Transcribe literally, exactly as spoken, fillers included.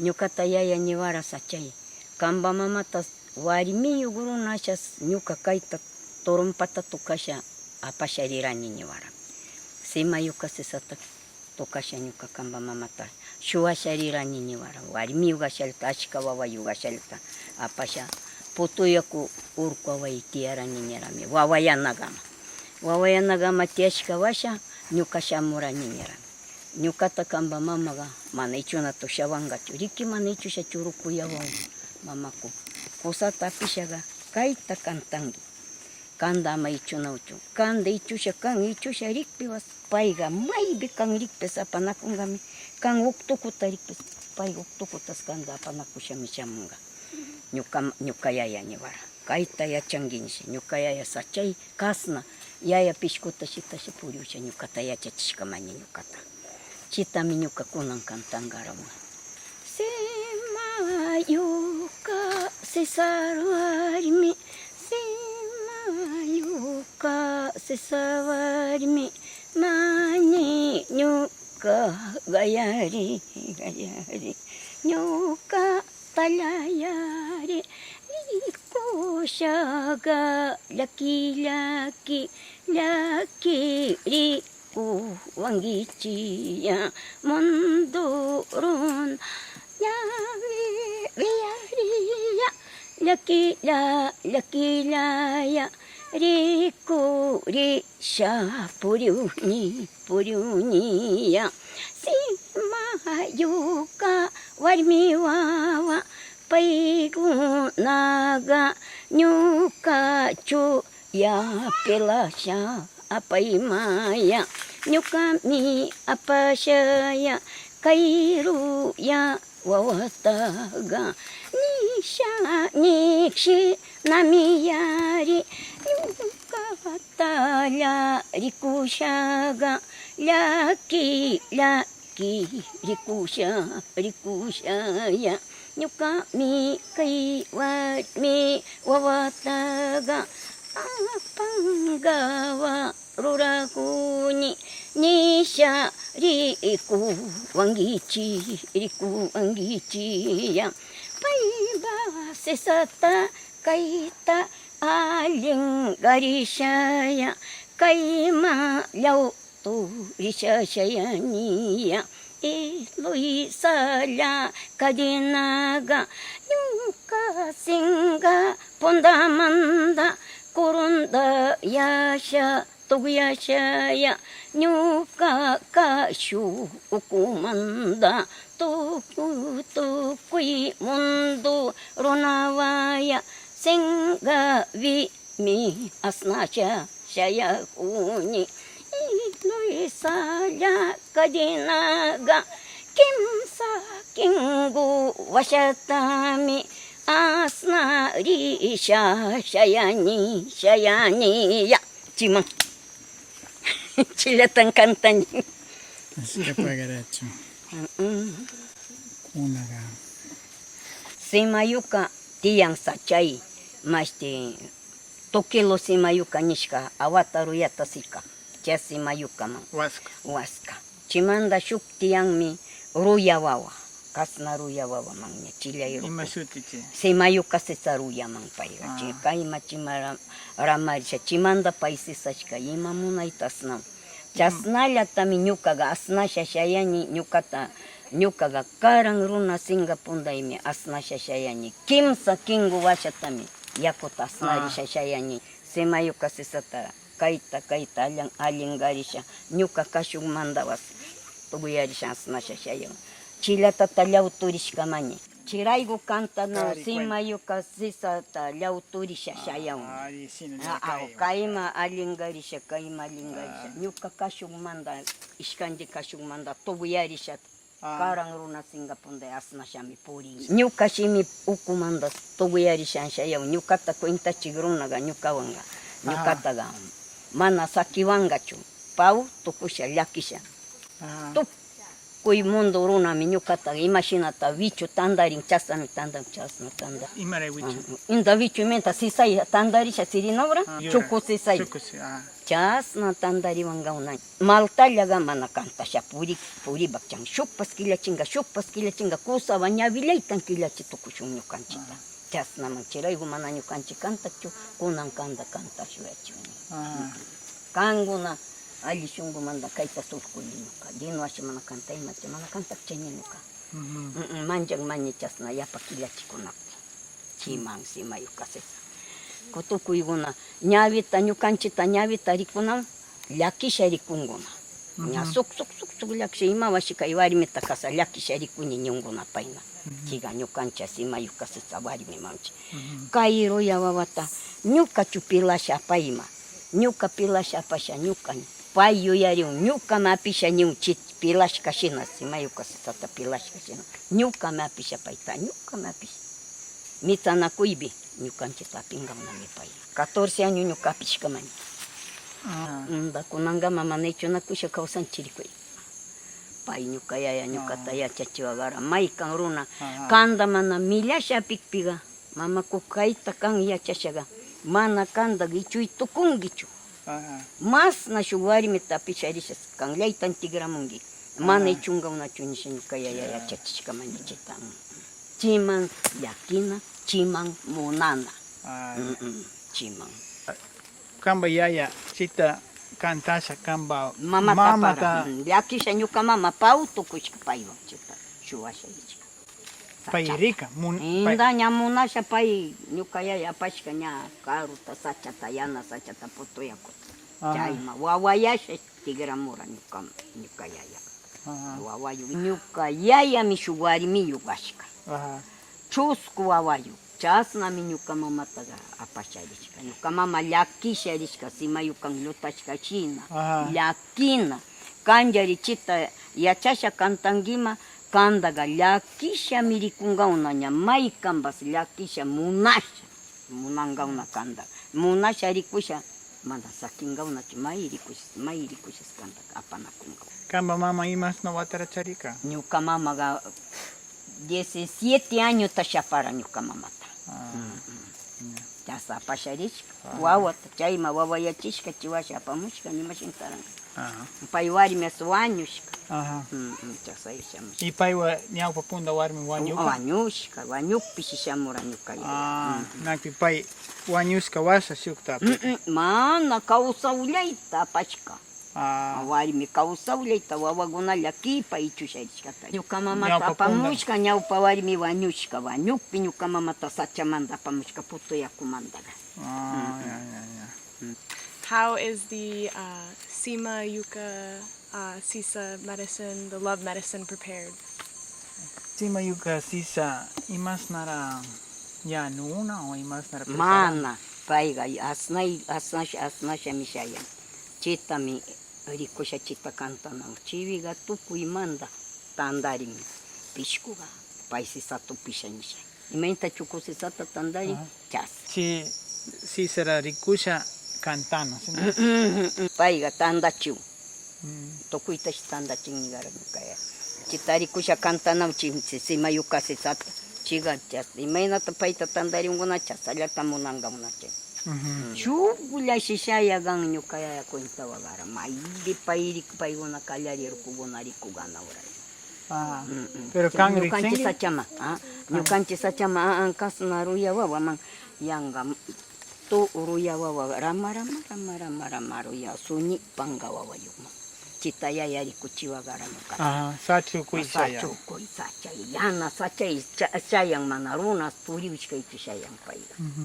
Ñukata yaya niwara sachay, kanpa mamata warmiyuk runashas ñuka kayta turumpata tukasha apasha rirani niwara. Simayuka sisata tukasha ñuka kanpa mamata shuwasha rirani niwara. Warmiyuk ashallata, ashka wawayuk ashallata apasha putuyaku urku away tiyarani nirami. Wawayanagama. Wawayanagama tiyashka washa ñuka shamurani nirami. Ñukata kanpa mamaga mana ichuna tushawangachu. Riki mana ichusha churukuyawan mamaku. Kusata apishaga kayta kantangui. Kanda ama ichunauchu. Kanda ichusha kan, ichusha rikpiwas payga maybi kan rikpis apanakungami. Kan uk tukuta rikpis payga uk tukutas kanda apanakushami shamunga. Ñuka, ñuka yaya niwara. Kayta yachanguinshi, ñuka yaya sachay kasna, yaya pishkuta shitashi puriusha ñukata yachachishkamaña ñukata. Chitami ñuka kunan kantangarawan. Simayuka sisa warmi, simayuka sisa warmi, mani ñuka gayari, gayari, ñuka tallayari rikushaga llaki, llaki, llaki rikuwanguichiya mundo runa ñawi wiyariya llakilla, llakillaya rikuri sha puriuni, puriuniya. Simayuka warmi wawa paykunaga ñuka chuya pilasha apaymaya. Ñukami apashaya kay ruya wawataga nisha nikshi namiyari ñuka talla rikushaga llaki, llaki rikusha, rikushaya. Ñukami kay warmi wawataga apangawa ruraguni nisha rikuwanguichi, rikuwanguichiya. Payba sisata kayta allingarishaya, kayma llawturishashaya niya. Eloisalla cadenaga ñuka singa pundamanda kurundayasha tukyashaya, ñuka kashuk ukumanda tukuy, tukuy mundo runawaya singapimi asnasha shayakuni. Eloisalla cadenaga kimsa kingu washatami asnarisha shayani, shayaniya. Chiman. Chilatan kantaña. Ashka pagarachu. Mm. Kunaga. Simayuka tiyan sachay, mashti, tukilu simayuka nishka, awata ruyata sika, chay simayukaman. Waska. Waska. Chimanda shuk tiyanmi ruya wawa, kasna ruya wawamanña chillayruku. Ima shuti chay? Simayuka sisa ruyaman payga. Ah. Chay kayma chima ra-, ramarisha, chimanda pay sisashka, ima munayta asnawan. Chasnallatami ñukaga asnasha shayani, ñukata, ñukaga karan runa singa pundaymi asnasha shayani, kimsa kingu washatami yakuta asnarisha shayani, simayuka sisata kayta, kayta allan-, allingarisha, ñuka kashukmandawas tukuyarisha asnasha shayawan. Chillatata llawturishkamaña. Chirayku kantanaw simayuka sisata llawturisha shayawan. Ari, sina. Ah, kayma allingarisha, kayma allingarisha. Ñuka kashukmanda, ishkanchi kashukmanda tukuyarisha. Karan runa singa punday asnashami purin. Ñuka shimi ukumanda tukuyarishan shayawan. Ñukata cuentachik runaga ñukawanqa. Ñukataga mana sakiwanqachu. Pau tukusha, llakisha. Tup- Kuy mundo runami ñuqata imashinata wichu tandarin, chasnami tandan, chasna tandan. Imaray wichu? Ah, inda wichu, imaynata sisay tandarisha sirinaura, ah, chuku sisay. Chuku si-, ah. Chasna tandariwanqawna. Maltallaqa mana kantasha puri, puribakchan. Shukpas killachinqa, shukpas killachinqa, kusawan ñawillaytan killachi tukushun ñuqanchikta. Ah. Chasnaman chirayku mana ñuqanchik kantakchu, kunan kanta kantashuyachun. Ah. Kankuna alli shunkumanta kayta surkuy ñuqa. Dino ashi mana kanta imacha mana kantakchayña ñuqa. Ujú. Mm, mm, manchak mañi chasna yapa killachikunapi. Chiman, simayuk kasisa. Kutukuykuna ñawita, ñuqanchikta ñawita rikunam llakisha rikunkuna. Ña ujú. Suk, suk, suk, suk llakisha, ima washi kay warmita kasa llakisha rikuña ñunkuna payna. Ujú. Chiqa ñuqanchik simayuk kasisa warmimanchik. Ujú. Kay ruya wawata ñuqachu pilasha apayma, ñuqa pilasha apasha ñuqa. Pay yuyariwan, ñuqam apisha niwan chit pilashka shina, simayuk kasisata pilashka shina. Ñuqam apisha payta, ñuqam apisha. Mitsanakuypi ñuqanchikta apinqamnami pay. Catorce año ñuqa apishkamani. Ah. Unda kunanqa mama naychunakusha kawsanchik rikuy. Pay ñuqa yaya ñuqata ah. Yachachiwaqara maykan runa ah. Kanta mana millasha apikpiqa, mamaku kayta kan yachashaqa, mana kanta qichuy tukunkichu. Ah. Masna shuk warmita apisharishas kanllaytan tikramunki. Mana ah. Ichunqawnachu nisha ñuqa yaya ah. Yachachishkamani chayta. Chiman llakina, chiman munana. Ah, mm, mm, chiman. Kanpa yaya, chita kantasha, kanpa mamata mamata para. Mm, llakisha ñuqa mama, pau tukushka paywan chita, shuwasha ichka. Pay rika, mun-, pay- Inda ña munasha pay, ñuqa yaya apashka ña karuta, sachata, yana sachata, putuyakuta. Ajá. Chayma, wawayasha. Tikramura ñuqa, ñuqa yaya. Ajá. Wawayuq. Ñuqa yayami shuk warmiyuq kashka. Ajá. Chusku wawayuq. Chasnami ñuqa mamataqa apasharishka. Ñuqa mama llakisharishka, simayuq kan llutashka shina. Ajá. Llakina. Kanllari chita yachasha kantankima, kantaqa llakishami rikunqawna ña, maykanpas llakisha munasha. Munanqawna kanta. Munasha rikusha. Mana sakinqawnachu, may rikushas, may rikushas kanta apanakunqaw. Kanpa mama imasna watara charika? Ñuqa mamaqa diecisiete añota shapara ñuqa mamata. Ah, mm, mm. Ya. Chasa apasharishka. Ah. Wawata, chayma wawayachishka, chiwasha apamushka, nimashintaran. Ah. Pay warmias wañushka. Ajá. Mm, mm, chasay shamushka. Y paywa ñawpa punda warmi wañuka? Wañushka, wañukpishi shamura ñuka yaya. Ah, mm, mm. Napi pay wañushka washa shuktapi. Mm, mm, mana kawsawllayta apashka. Ah. Warmi kawsawllayta wawakunalla kipa ichusharishkata. Ñuka mamata ñawpa punda apamushka, ñawpa warmi wañushka, wañukpi ñuka mamata sachamanta apamushka putuyakumantaqa. Ah, mm, mm, ya, ya, ya. Mm. How is the, uh, Sima Yuka, uh, Sisa medicine, the love medicine prepared? Sima Yuka Sisa, imasnara yanuna o imasnara preparan? Mana, payqa asnay, asnash-, asnashami shayan. Chitami rikusha chita kantanaw. Chiwiqa tukuymanta tandarin pishkuqa, pay sisa tupisha nisha. Imaynata chuku sisata tandarin, ajá, chas. Si, sisara rikusha kantana, sino? Payqa tandachiw. Mm. Tukuytash tandachin niqaram kaya. Chita rikusha kantanaw chi, si, simayuka sisata. Chiqa chas, imaynata payta tandarinkuna chasallata munanqamuna chay. Ujú. Mm. Chuklla shishaya kan ñuka yaya cuenta waqara. Maypi pay rik-, paykuna kallarirkukuna rikuqana uray. Ah, mm, mm. Pero kan ñukanchik riksinki? Sachama, ah, ñukanchik sachama, ah, ah, kasna ruya wawaman yanqa, tu ruya wawa rama, rama, rama, rama, rama ruya suñi panka wawayuqman. Chita yaya rikuchiwaqara ñuka. Ajá, sachukuy sayan. Sachukuy sachay, yana sachay, cha-, chayan mana runas puriwishkayki chayan payqa. Ujú.